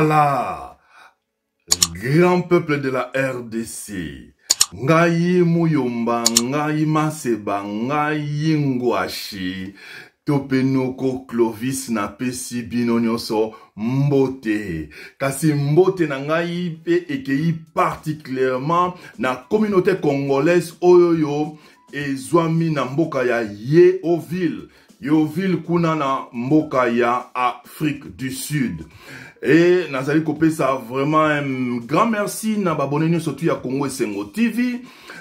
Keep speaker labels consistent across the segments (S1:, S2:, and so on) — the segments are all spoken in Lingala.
S1: Voilà, grand peuple de la RDC. Ngai Muyomba, ngai Maseba, ngai Ngwashi, to mpe noko Clovis napesi bino nyonso mbote. Kasi mbote na ngai mpe ekei particulièrement na communauté congolaise oyo yo ezwami na mboka ya Yeoville. Yeoville kuna na mboka ya Afrique du Sud. Et nazali kopesa vraiment un grand merci na babone nyonso tu ya Congo Esengo TV.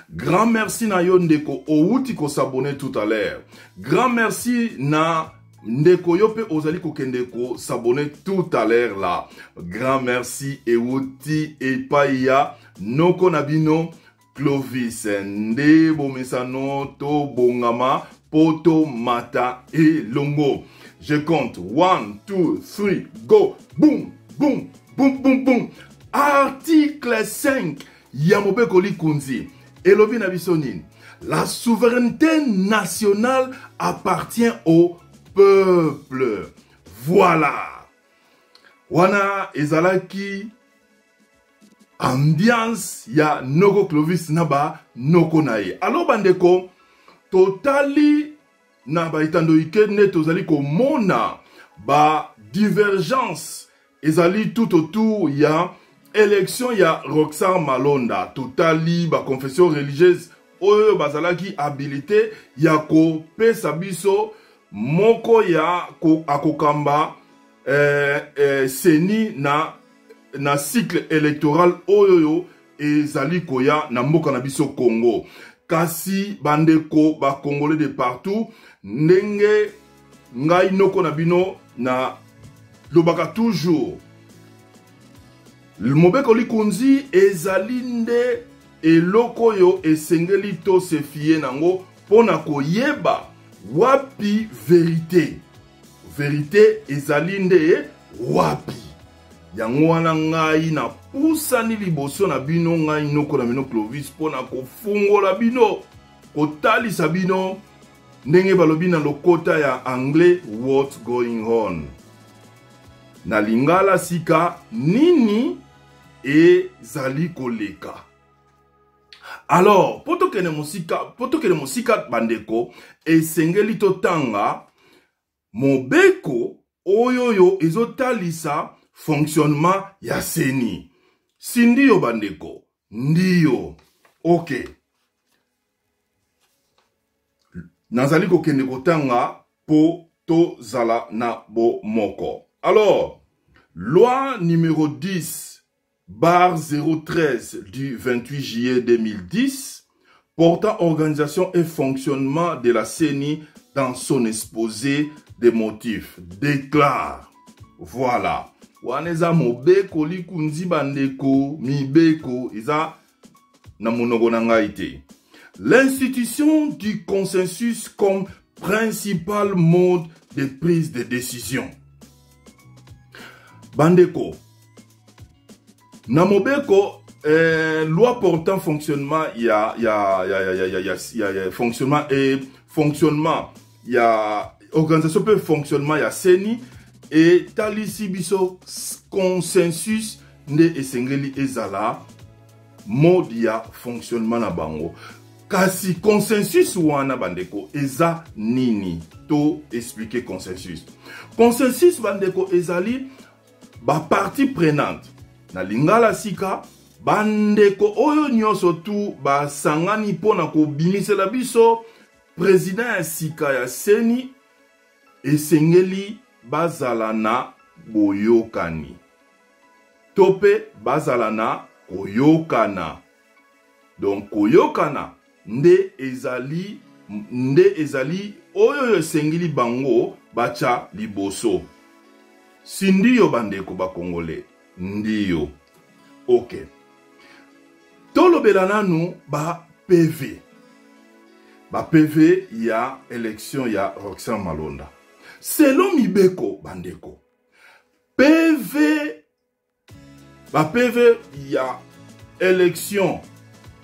S1: Grand merci na yo ndeko outi ko s'abonner tout à l'heure. Grand merci na ndeko yo pe ozali kokende ko s'abonner tout à l'heure là. Grand merci euti epai ya noko na bino Clovis nde bomesano tobongama po tomata elongo. Je compte 1, 2, 3, go! Boum, boum, boum, boum, boum. Article 5 ya mobeko likunzi elobi na biso nini? La souveraineté nationale appartient au peuple. Voilà. Wana ezalaki ambiance ya noko Clovis na ba noko na ye. Alors bandeko, totali na ba etando ike nde tozali komona ba divergence ezali tout autour ya élection ya Roxar Malonda. Totali ba confession religieuse oyo bazalaki habilité ya kopesa biso moko ya ko, akokamba eh, eh, CENI na na cycle électoral oyo ezali koya na mboka na biso Congo. Kasi bandeko ba Congolais de partout, ndenge ngai noko na bino na lobaka toujours, mobeko likunzi ezali nde eloko oyo esengeli to se fier nango mpo na koyeba wapi verite. Verite ezali nde wapi? Yango wana ngai napusani liboso na bino, ngai noko na bino Clovis, mpo na kofungola bino, kotalisa bino ndenge balobi na lokota ya anglais what's going on, na lingala sika nini ezali koleka. Alors, mpo tokende mosika, mpo tokende mosika bandeko, esengeli totanga mobeko oyo oyo ezotalisa fonctionnement ya CENI. Si ndiyo bandeko, ndiyo. Ok. Nazali kokende kotanga po tozala na bomoko. Alors, loi numéro 10 barre 013 du 28 juillet 2010 portant organisation et fonctionnement de la CENI dans son exposé des motifs déclare, voilà, wana eza mobeko likunzi bandeko, mibeko eza na monoko na ngai te. L'institution du consensus comme principal mode de prise de décision. Bandeko, na mobeko loi portant fonctionnement ya, ya, ya, ya, ya, ya, ya, ya, ya, fonctionnement et fonctionnement ya organisation pe fonctionnement ya CENI etalisi biso consensus nde esengeli ezala mode ya fonctionnement na bango. Kasi consensus wana bandeko eza nini? To expliquer consensus. Consensus bandeko ezali ba partie prenante na lingala sika, bandeko oyo nyonso tu basangani mpo na kobimisela biso président ya sika ya CENI, esengeli bazala na boyokani to mpe bazala na koyokana. Donc koyokana nde ezali, nde ezali oyo esengeli bango bacha liboso. Si ndiyo bandeko ba Congolais, ndiyo. Ok. Tolobela nanu ba PV. Ba PV ya élection ya Roxane Malonda. Selon mibeko bandeko, PV, ba PV ya élection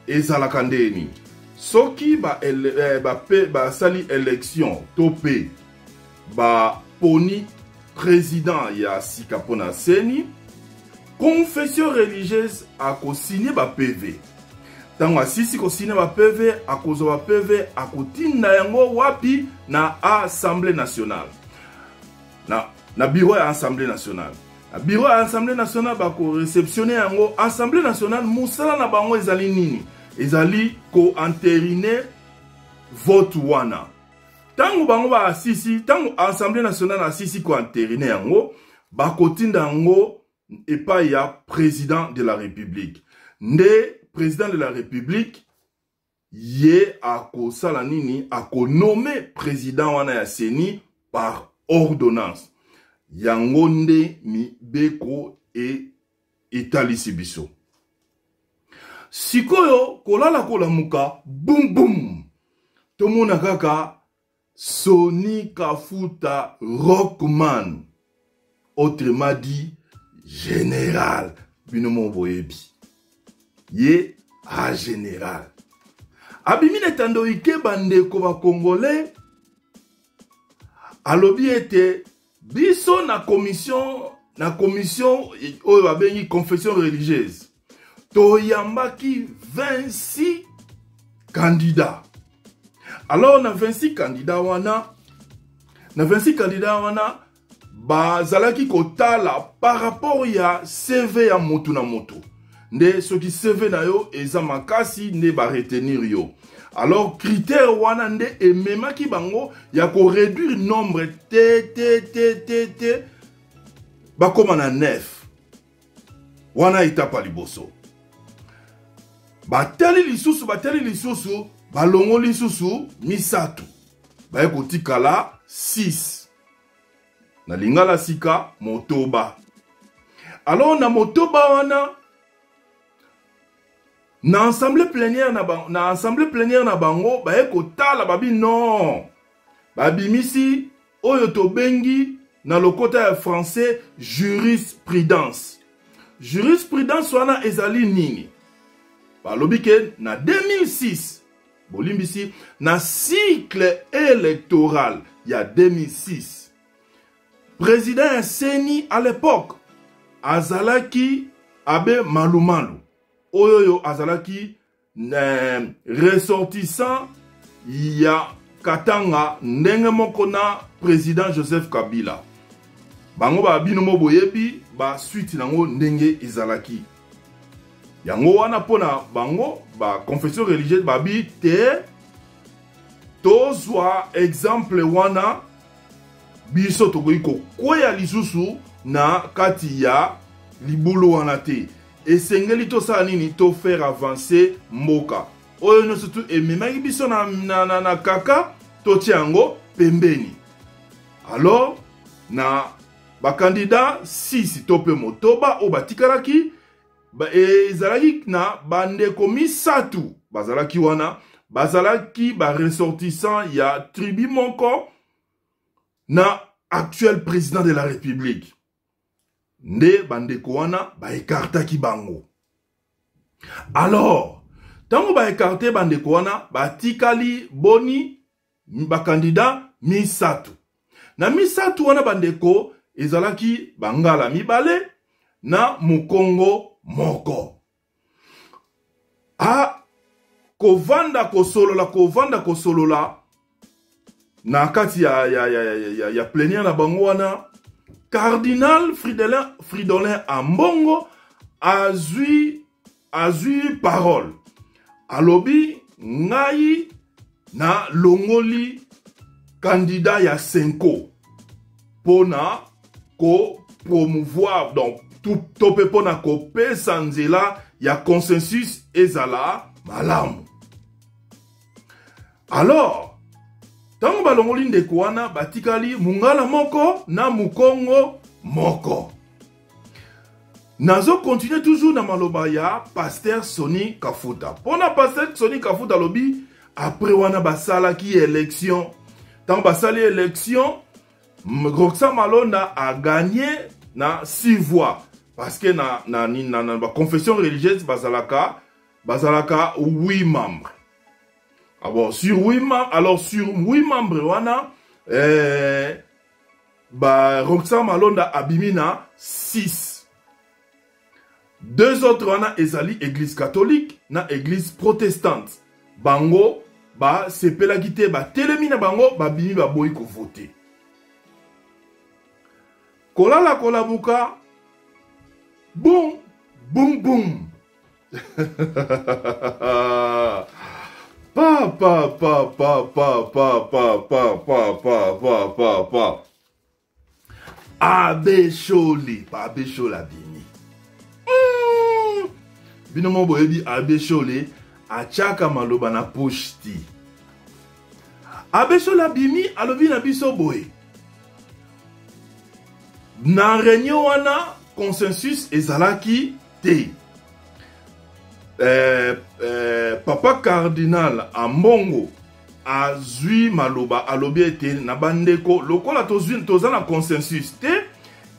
S1: ezalaka nde nini? Soki ba ele, eh, ba pe, basali élection to pe ba poni président ya sika pona CENI, Confession religieuse akosigne ba PV. Ntango asisi kosigne ba PV, akozwa ba PV, akotinda yango wapi? Na Assemblée nationale. Na bureau ya Assemblée nationale. Na bureau ya Assemblée nationale bakoreceptionne yango. Assemblée nationale mosala na bango ezali nini? Ezali koenterine vote wana. Ntango bango baasisi, ntango Assemblée nationale asisi koenterine yango, bakotinda yango epai ya président de la République. Nde président de la République ye akosala nini? Akonome président wana ya CENI par ordonnance. Yango nde mibeko etalisi biso. Sikoyo kolala kolamuka bum bum tomona kaka Sony Kafuta Rockman, autrement dit général. Bino moko boyebi ye a général abimi na etando ike bandeko ba congolais, alobi ete biso na commission oyo babengi confession religieuse toyambaki 26 candidats. Alors na 26 candidats wana, na 26 candidats wana bazalaki kotala par rapport ya CV ya motu na motu. Nde soki CV na yo eza makasi nde ba retenir yo. Alors critère wana nde ememaki bango ya ko réduire nombre te te te te te bakoma na 9. Wana étape ya liboso. Batali lisusu, batali lisusu, balongoli lisusu misato. Baye kotikala 6. Na lingala sika motoba. Alors na motoba wana na assemblée plénière na ba, na assemblée plénière na bango baye kotala babi non. Babimisi oyo tobengi na lokota ya français jurisprudence. Jurisprudence wana ezali nini? Balobi ke na 2006, bolimbisi, na cycle électoral ya 2006, président ya CENI à l'époque azalaki Abbé Malumalu, oyo azalaki ressortissant ya Katanga ndenge moko na président Joseph Kabila. Bango ba bino mo boyebi ba suite nango ndenge ezalaki. Yango wana pona bango ba confession religieuse babi te tozwa exemple wana biso tokoki kokweya lisusu na kati ya libulu wana te. Esengeli tosala nini? To faire avancer mboka. Oyo nyonso tu ememaki biso na kaka totia yango pembeni. Alors na ba candidat 6 to pe motoba oyo batikalaki, ezalaki na bandeko misatu bazalaki wana, bazalaki ba ressortissant ya tribu moko na actuel président de la République. Nde bandeko wana ba écartaki bango. Alors tango ba écarté bandeko wana, batikali boni ba candidat misatu. Na misatu wana bandeko ezalaki bangala mibale na mokongo moko. A kovanda kosolola, kovanda kosolola na kati ya plénière na bango wana, cardinal Fridolin Ambongo azwi parole. Alobi ngai na longoli candidat ya Senko pona ko promouvoir, donc tout to pe pona kopesa nzela ya consensus ezala malamu. Alors tango balongoli ndeko wana, batikali mungala moko na mukongo moko. Nazo continuer toujours na maloba ya pasteur Sony Kafuta. Pona pasteur Sony Kafuta lobi après wana basalaki élection. Tango basali élection, Roxa Malonda a gagné na 6 voix parce que na ba confession religieuse bazalaka 8 membres. Ah bon, sur 8 membres, alors sur 8 membres wana, ba Roxa Malonda abimi na 6. Deux autres wana ezali église catholique na église protestante. Bango basepelaki te, batelemi na bango, babimi, baboyi kovote. Kolala kolamuka, boum boum boum. Pa pa pa pa pa pa pa pa pa pa pa pa pa. Abe Shole, Abe Shole abimi. Bino mo boyebi Abe Shole atiaka maloba na poche ti. Abe Shole abimi alobi na biso boye. Na réunion wana consensus ezalaki te. Papa cardinal Ambongo azwi maloba, alobi ete na bandeko, lokola tozwi toza na consensus te,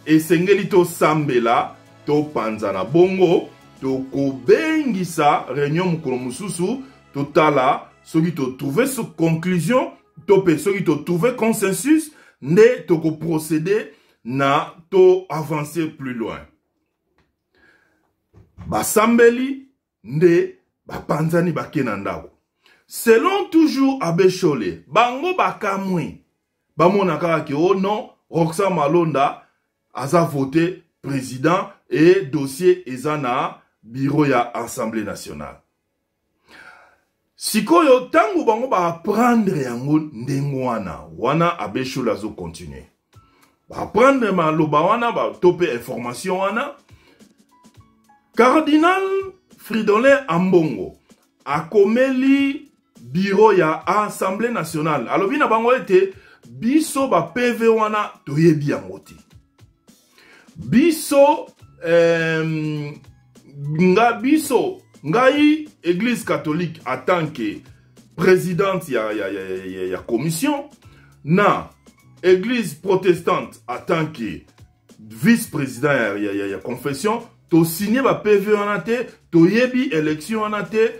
S1: esengeli tosambela, topanzana, bongo tokobengisa réunion mokolo mosusu, totala soki totrouve conclusion to mpe soki totrouve consensus nde tokoprocéder na to avancer plus loin. Basambeli nde bapanzani bake na ndako. Selon toujours Abbé Shole, bango bakamwi, bamona kaka ke oh non, Roxane Malonda aza voté président et dossier eza na bureau ya Assemblée nationale. Sikoyo ntango bango baapprendre yango ndenge wana wana, Abbé Shole azocontinue baapprendre maloba wana to mpe information wana, cardinal Fridolin Ambongo akomeli bureau ya Assemblée nationale, alobi na bango ete biso ba PV wana toyebi yango te. Biso nga biso ngai église catholique en tant que présidente ya commission, na église protestante en tant que vice-président ya confession, tosigné ba PV wana te, toyebi élection wana te,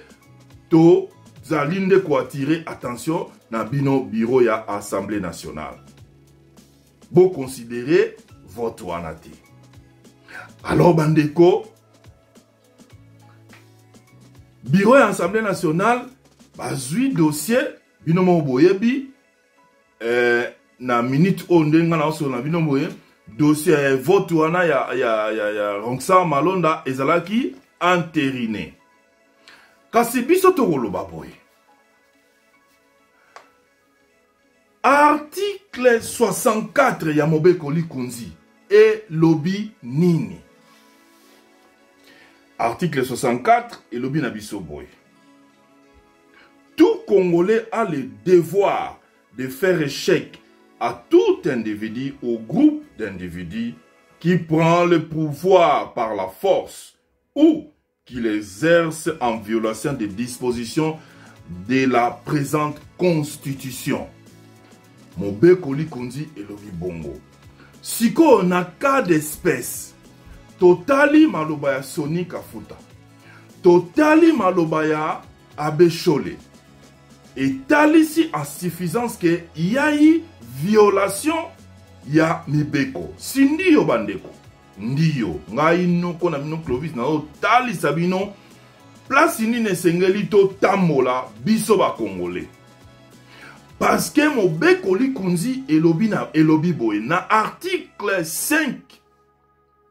S1: tozali nde koattirer attention na bino bureau ya Assemblée nationale, boconsidérer vote wana te. Alors bandeko, bureau ya Assemblée nationale bazwi dossier. Bino moko boyebi, na minute oyo ndenge nga naosolola na bino boye, dossier ya vote wana ya Ronsard Malonda ezalaki entériné. Kasi biso tokoloba boye, article 64 ya mobeko likunzi elobi nini? Article 64 elobi na biso boye: tout Congolais a le devoir de faire échec à tout individu ou groupe d'individus qui prend le pouvoir par la force ou qui l'exerce en violation des dispositions de la présente Constitution. Mobeko likonzi elobi bongo. Sikoyo na cas d'espèce, totali maloba ya Soni Kafuta, totali maloba ya Abbé Shole, etalisi en suffisance ke yai violation ya mibeko. Si ndiyo bandeko, ndiyo ngai noko na bino Clovis nazotalisa bino place nini esengeli totambola biso bakongole, parce que mobeko likonzi elobi na elobi boye na article 5,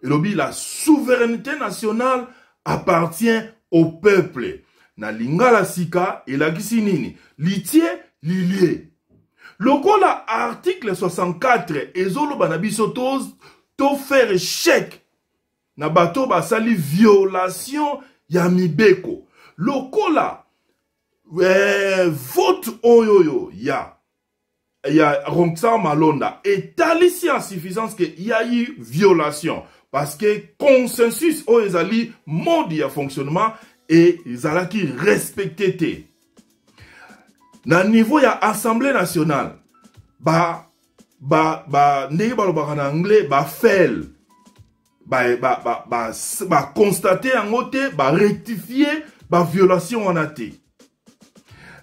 S1: elobi: la souveraineté nationale appartient au peuple. Na lingala sika elakisi nini? Litie lilie lokola article 64 ezoloba na biso to faire échec na bato basali violation ya mibeko, lokola vote oyo ya Ronsard Malonda etalisi en suffisance ke ya eu violation, parce que consensus oyo ezali mode ya fonctionnement ezalaki respecté te na niveau ya Assemblée nationale. Ba ndenge balobaka na anglais, bafail baconstater yango te, barectifier baviolation wana te,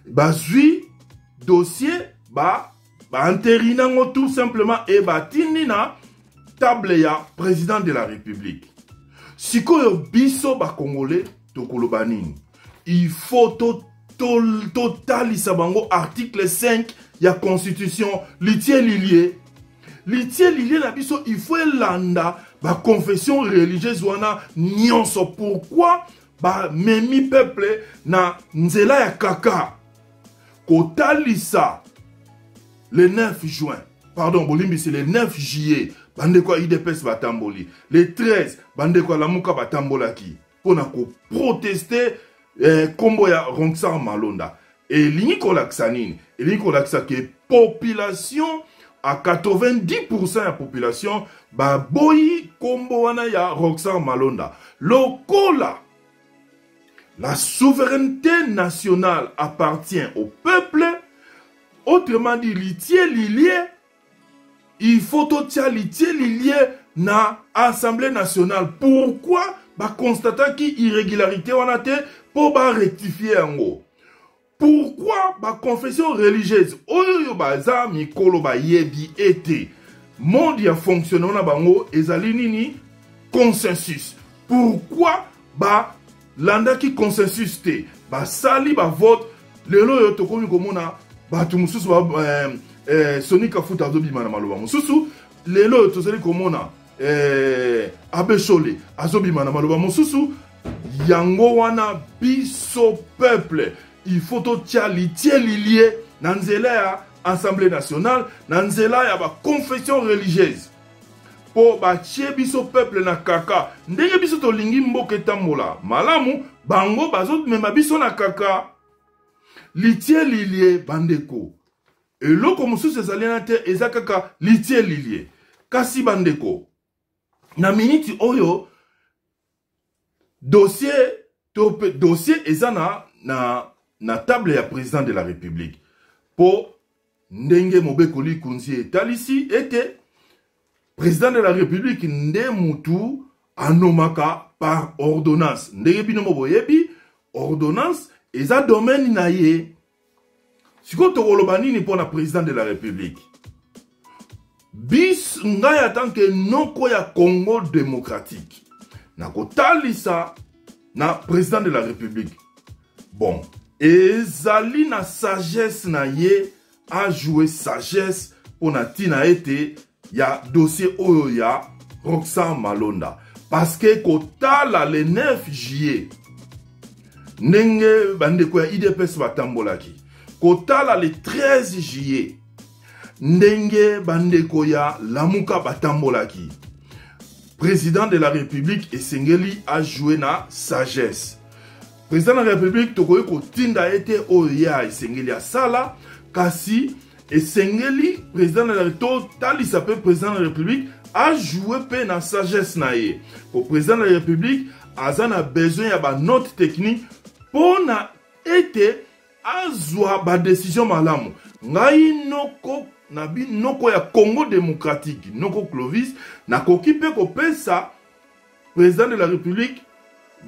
S1: bazwi dossier, baentériner yango tout simplement e batindi na table ya président de la République. Sikoyo biso ba Congolais tokoloba nini? Il faut totalisa to, bango article 5 ya constitution litie lilie litie lilie na biso, il faut elanda ba confession religieuse wana nyonso. Pourquoi bamemi peuple na nzela ya kaka kotalisa le 9 juin, pardon, bolimbisi, le 9 juillet, bandeko ya UDPS batamboli, le 13 bandeko ya Lamuka batambolaki mpo na koproteste nkombo ya Ronsard Malonda. Elingi kolakisa nini? Elingi kolakisa ke population, à 90% ya population baboyi nkombo wana ya Ronsard Malonda. Lokola la souveraineté nationale appartient au peuple, autrement dit litie lilie, il faut totia litie lilie na Assemblée nationale. Pourquoi baconstataki irrégularité wana te mpo barectifie yango? Pourquoi baconfession religieuse oyo baza mikolo bayebi ete mode ya fonctionnement na bango ezali nini? Consensus. Pourquoi balandaki consensus te, basali bavote? Lelo oyo tokomi komona bato mosusu Soni Kafuta azobima na maloba mosusu. Lelo oyo tozali komona Abbé Shole azobima na maloba mosusu. Yango wana biso peuple, il faut totia litie lilie na nzela ya Assemblée nationale, na nzela ya baconfession religieuse, mpo batie biso peuple na kaka. Ndenge biso tolingi mboka etambola malamu, bango bazomema biso na kaka litie lilie. Bandeko, eloko mosusu ezali na te, eza kaka litie lilie. Kasi bandeko, na miniti oyo dossier to pe dossier eza na table ya président de la République, mpo ndenge mobeko likunzi etalisi ete président de la République nde mutu anomaka par ordonnance. Ndenge bino mo boyebi, ordonnance eza domaine na ye. Sikoyo tokoloba nini mpo na président de la République? Bis ngai en tant que noko ya Congo démocratique, nakotalisa na président de la République, bon, ezali na sagesse na ye, ajoue sagesse mpo na ntina ete ya dossier oyo ya Roxane Malonda. Parce que kotala le 9 juillet ndenge bandeko ya UDPS batambolaki, kotala le 13 juillet ndenge bandeko ya Lamuka batambolaki, président de la République esengeli ajoue na sagesse. Président de la République, tokoki kotinda ye te oyo ye esengeli asala, kasi esengeli président de la, totalisa mpe président de la République ajoue mpe na sagesse na ye, po président de la République aza na besoin ya banote technique mpo na ete azwa badécision malamu. Ngai noko na noko ya Congo démocratique, noko Clovis, nakoki mpe kopesa président de la République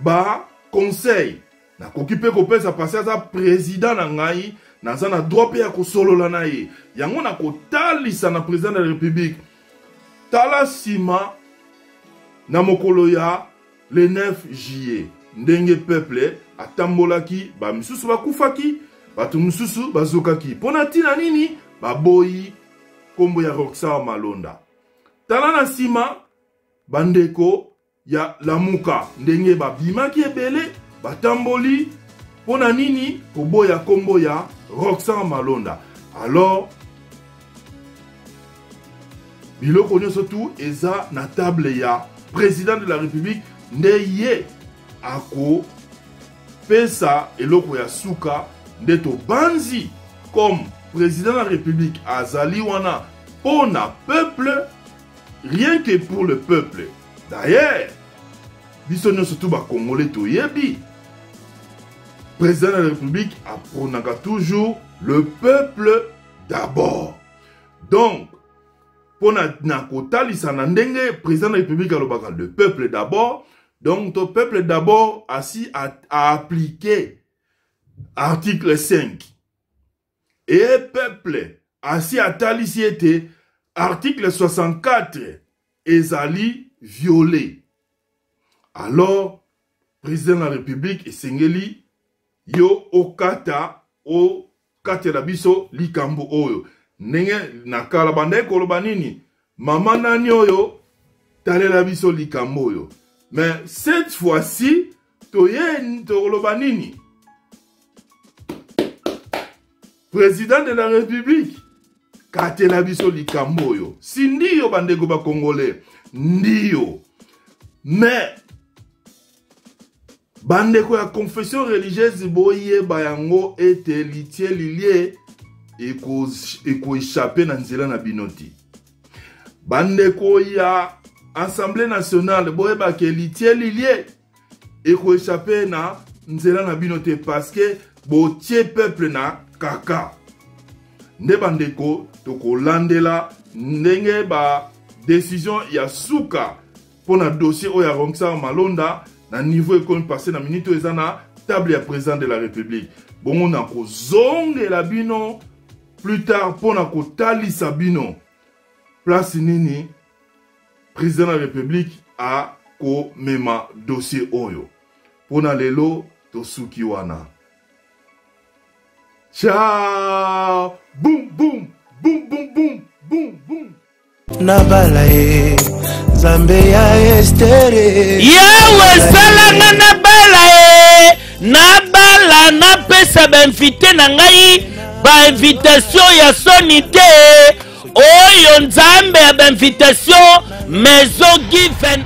S1: baconseil, nakoki mpe kopesa, parce aza président na ngai, naza na droit mpe ya kosolola na ye. Yango nakotalisa na président de la République: tala nsima na mokolo ya le 9 juillet, ndenge peuple atambolaki, bamisusu bakufaki, bato mosusu bazokaki. Mpo na ntina nini? Baboyi nkombo ya Roxar Malonda. Tala na nsima bandeko ya Lamuka ndenge babimaki ebele, batamboli mpo na nini? Koboya nkombo ya Roxar Malonda. Alors biloko nyonso tu eza na table ya président de la République, nde ye akopesa eloko ya suka. Nde tobanzi, comme président de la République azali wana mpo na peuple, rien que pour le peuple. D'ailleurs biso nyonso tu bakongole toyebi, président de la République aprônaka toujours le peuple d'abord. Donc mpo na kotalisa na ndenge président de la République alobaka le peuple d'abord, donc to peuple d'abord asi aappliqué article 5 e peuple asi atalisi ete article 64 ezali violé. Alors président de la République esengeli yo okata okatela biso likambo oyo. Ndenge na kala bandaki koloba nini, mama nani oyo talela biso likambo oyo. Mais cette fois-ci toye tokoloba nini? Président de la République katela biso likambo oyo. Si ndiyo bandeko ba Congolais, ndiyo. Mais bandeko ya confession religieuse boyeba yango ete litie lilie ekoechappe na nzela na bino te. Bandeko ya Assemblée nationale boyeba ke litie lilie ekoechappe na nzela na bino te, parce que botie peuple na kaka. Nde bandeko tokolandela ndenge ba décision ya suka mpo na dossier oyo ya Ronsard Malonda na niveau ekomi passé na minute oyo eza na table ya président de la République. Bongo na kozongela bino plus tard mpo na kotalisa bino place nini président de la République akomema dossier oyo. Mpo na lelo tosuki wana. Ciao! Boum boum boum boum boum boum boum.
S2: Nabala ye nzambe ya Estere.
S3: Yawe salanga nabala ye, nabala napesa bainvite na ngai bainvitation ya soni te, oyo nzambe ya bainvitation maison Given.